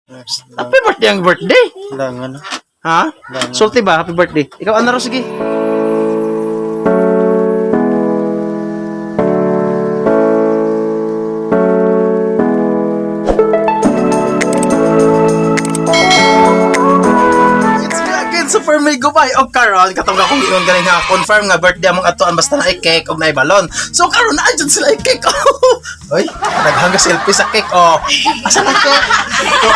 Happy birthday ang birthday. Langan. Ha? Sulti ba? Happy birthday. Ikaw, ano raw? Sige. It's me again, Super Migo Bay. O karon, katong akong ingon galing nga confirm nga birthday among atuan basta na cake og na balon. So karon na jud sila i-cake. Oy, daghang selfie sa cake oh. Asa na cake? Ito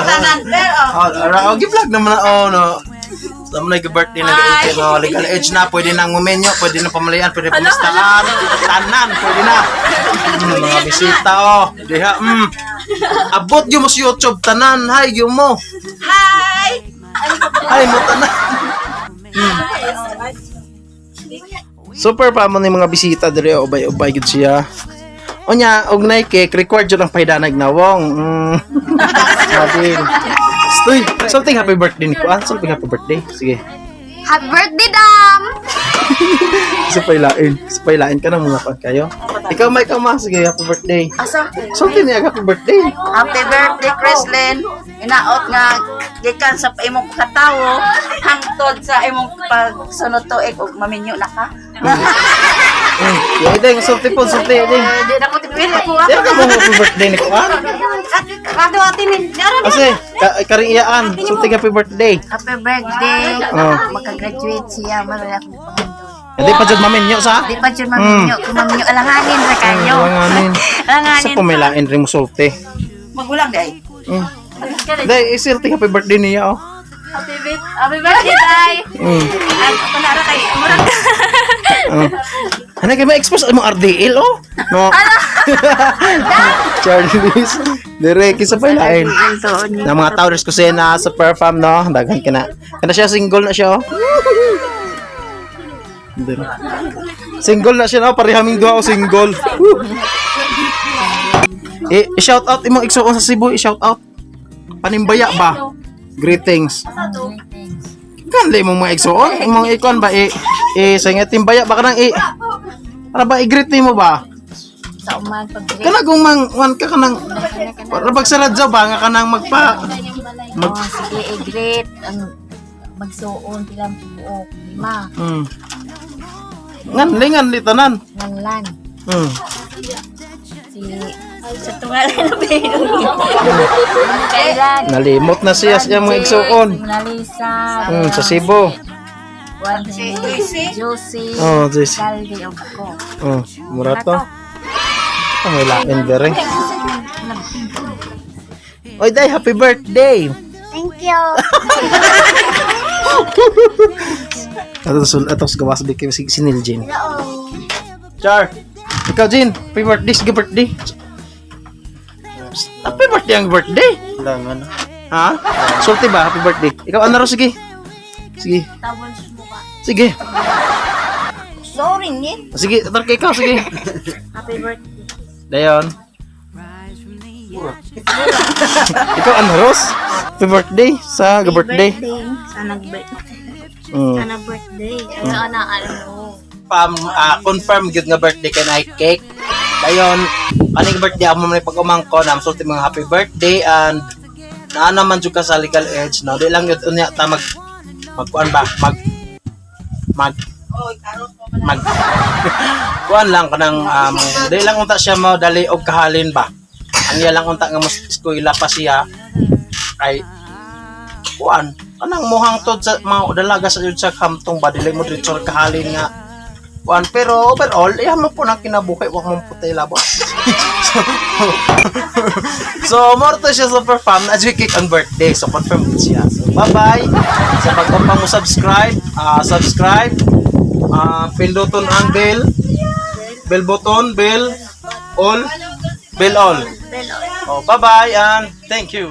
Tanan, pero Oh, ara, oh, gi-vlog naman na, oh, no. So, mo na birthday na ga no, legal age na, pwede nang mumenyo, pwede na pamalayan, pwede pamistaan, tanan, pwede na. Mga bisita, oh. Diha. Abot yun mo sa YouTube, tanan, hi, yun mo. Hi! Hi mo, tanan. Super pa mo ni mga bisita dire, oh, ubay-ubay gud siya. Unya, og nay cake, required jud ang pahidanag nawong. Sabi. Stoy, something happy birthday ni Kuan. Something happy birthday. Sige. Happy birthday, Dam! Sa pailain. Sa pailain ka ng mga kuan kayo. Ikaw ma, ikaw ma. Sige, happy birthday. Asa? Something niya, happy birthday. Happy birthday, Chrislyn. Inaot nga gikan sa imong katawo hangtod sa imong pagsunod tuig ug maminyo na ka. Yeah, ding, sulti po, sulti, ding. Eh, di na ko tipili ko Di ka mo happy birthday ni Kuan. Kado ate ni. Kasi, karing iyaan. Sulti happy birthday. Happy birthday. Oh. Makagraduate siya marami akong pangandoy. Hindi pa jud maminyo sa. Di pa jud maminyo, kung maminyo alanganin ra kayo. Alanganin. Sa Alanganin. pumilain rin mo sulti. Magulang day. Dahil, isulti happy birthday niya, oh. Happy birthday, Day! Ang panara kay murag Oh. Ano kay ma-expose mo RDL oh? No. Charlies. Dire kisa pa lain. Na mga tao ko siya na sa perform no. Daghan ka na. Kana siya single na siya oh. Dire. Single na siya no, pareha ming duha oh, single. Woo. Eh, shout out imong igsuon sa Cebu, i-shout out. Panimbaya ba? Greetings. Kanli mong mga igsuon, imong ikon ba eh eh sa nga timbaya ba kanang eh para ba i-greet nimo ba? Sa uman pag Kana kung mang wan ka kanang para pag sa radyo ba nga kanang magpa mag Oh, sige, i-greet ang magsuon pilang buok. Lima, Nganli nganli tanan. nganlan. Si sa tungalan na Kailan? Nalimot na siya sa iyang mga igsuon. Mona Lisa. Sa Cebu. Juan Josie. Oh, Josie. Saldi og ko. Oh, mura to. Oh, may lain dere. Oy, day, happy birthday. Thank you. Ato sul ato sa gawas bigay si Sinil Jane. Char. Ikaw Jane, happy birthday, sige birthday. Happy birthday ang birthday. Langan. Ha? Sulti ba? Happy birthday. Ikaw ano raw? Sige. Sige. Sige. Sorry ni. Sige, atar kay ikaw, sige. Happy birthday. Dayon. Ikaw ano Ros? Happy birthday sa birthday. Sa nag-birthday. Sa birthday. Ano na ano. Pam confirm gyud nga birthday kay na cake. Dayon, kaning birthday amo man pag umangko na sulti mga happy birthday and naa naman jud ka sa legal age no. Di lang gyud unya ta mag magkuan ba mag mag mag kuan lang kanang di lang unta siya mo dali og kahalin ba. Ang iya lang unta nga mas eskwela pa siya kay kuan kanang muhangtod sa mga dalaga sa jud sa kamtong ba dili mo diretso kahalin nga kuan, pero overall iya mo po nang kinabuhi, wa mo putay labot. So more to siya super fam na cake ang birthday, so confirm din siya. So bye bye sa pagpapang mo subscribe, subscribe, pinduton ang bell bell button, bell all, bell all. Oh, bye bye and thank you.